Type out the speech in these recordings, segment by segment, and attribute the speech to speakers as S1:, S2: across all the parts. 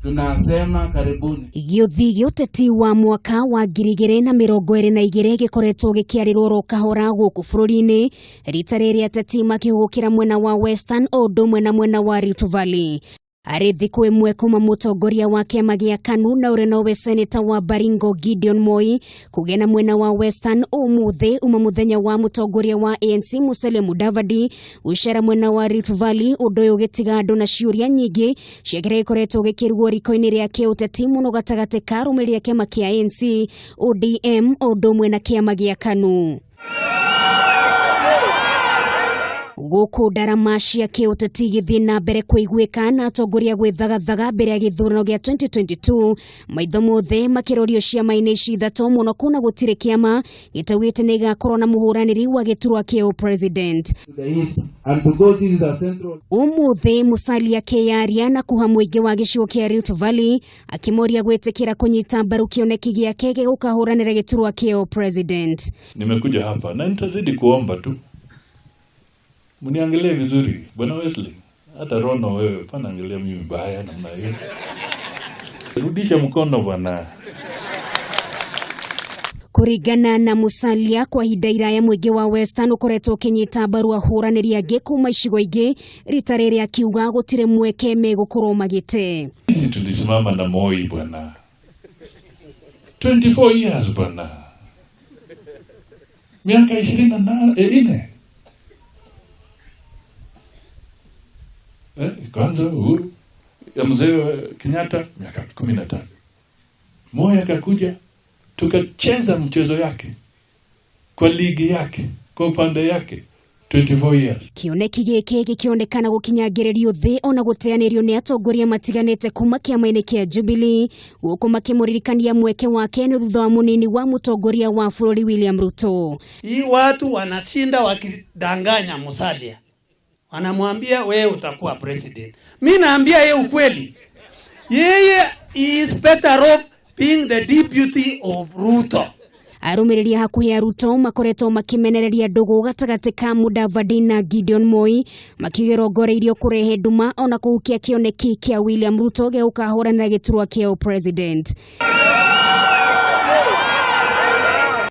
S1: Tunasema karibuni.
S2: Gĩũthi gĩa ũteti wa mwaka wa 2022 gĩkoretwo gĩkĩarĩrwo oro kahora gũkũ bũrũri-inĩ, rita rĩrĩ ateti makĩhũgũkĩra mwena wa Western o ũndũ ũmwe na mwena wa Rift Valley. Arĩ thikũ ĩmwe kuma mũtongoria wa kĩama gĩa KANU na ũrĩa nowe seneta wa Baringo Gideon Moi kũgĩa na mwena wa Western ũmũthĩ uma mũthenya wa mũtongoria wa ANC Musalia Mudavadi gũcera mwena wa Rift Valley, ũndũ ũyũ ũgĩtiga andũ na ciũria nyingĩ cia kĩrĩa gĩkoretwo gĩkĩrugwo riko-inĩ rĩa kĩũteti mũno gatagatĩ ka arũmĩrĩri a kĩama kĩa ANC, ODM o ũndũ ũmwe na kĩama gĩa KANU. Gũkũ ndarama cia kĩũteti igĩthiĩ na mbere kũiguĩka na atongoria gwĩthagathaga mbere ya gĩthurano gĩa 2022, maitho mothe makĩrorio ciama-inĩ ici ithatũ mũno kuona gũtirĩ kĩama gĩtaugĩte nĩ gĩgakorwo na mũhũranĩri wa gĩturwa kĩa president. Ũmũthĩ Musalia akĩyaria na kũha mũingĩ wa gĩcigo kĩa Rift Valley akĩmoria gwĩtĩkĩra kũnyita mbaru kĩoneki gĩake gĩa gũkahũranĩra gĩturwa kĩa president.
S3: Nimekuja hapa na nitazidi kuomba tu, mniangalie vizuri bwana Wesley, hata Rono wewe pana angalia mimi baya namna hiyo, rudisha mkono bwana.
S2: Kũringana na Musalia, kwa ihinda iraya mũingĩ wa Western ũkoretwo ũkĩnyita mbaru ahũranĩri angĩ kuma icigo ingĩ, rita rĩrĩ akiuga gũtirĩ mweke megũkorwo magĩte.
S3: Sisi tulisimama na Moi bwana, 24 years bwana, miaka 24. Kwanza Uhuru ya mzee Kenyatta miaka 15, Moi akakuja tukacheza mchezo yake kwa ligi yake kwa upande yake 24 years.
S2: Kĩoneki gĩkĩ gĩkĩonekana gũkinyangĩrĩrio thĩ ona gũteanĩrio nĩ atongoria matiganĩte kuma kĩama-inĩ kĩa Jubilee, gũkũ makĩmũririkania mweke wake nĩ thutha wa mũnini wa mũtongoria wa bũrũri William Ruto.
S4: Hii watu wanashinda wakidanganya Musalia, wanamwambia wewe utakuwa president. Mi naambia yeye ukweli, yeye is better off being the deputy of Ruto.
S2: Arũmĩrĩri a hakuhĩ a Ruto makoretwo makĩmenereria ndũgũ gatagatĩ ka Mudavadi na Gideon Moi, makiuga ĩrongoreirio kũrehe nduma ona kũhukia kĩoneki kĩa William Ruto gĩa gũkahũranĩra gĩturwa kĩa president.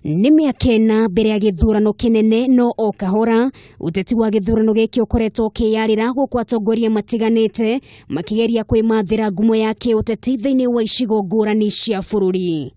S2: Nĩ mĩaka ĩna mbere ya gĩthurano kĩnene, no o kahora ũteti wa gĩthurano gĩkĩ ũkoretwo ũkĩyarĩra gũkũ atongoria matiganĩte makĩgeria kwĩmathĩra ngumo ya kĩũteti thĩinĩ wa icigo ngũrani cia bũrũri.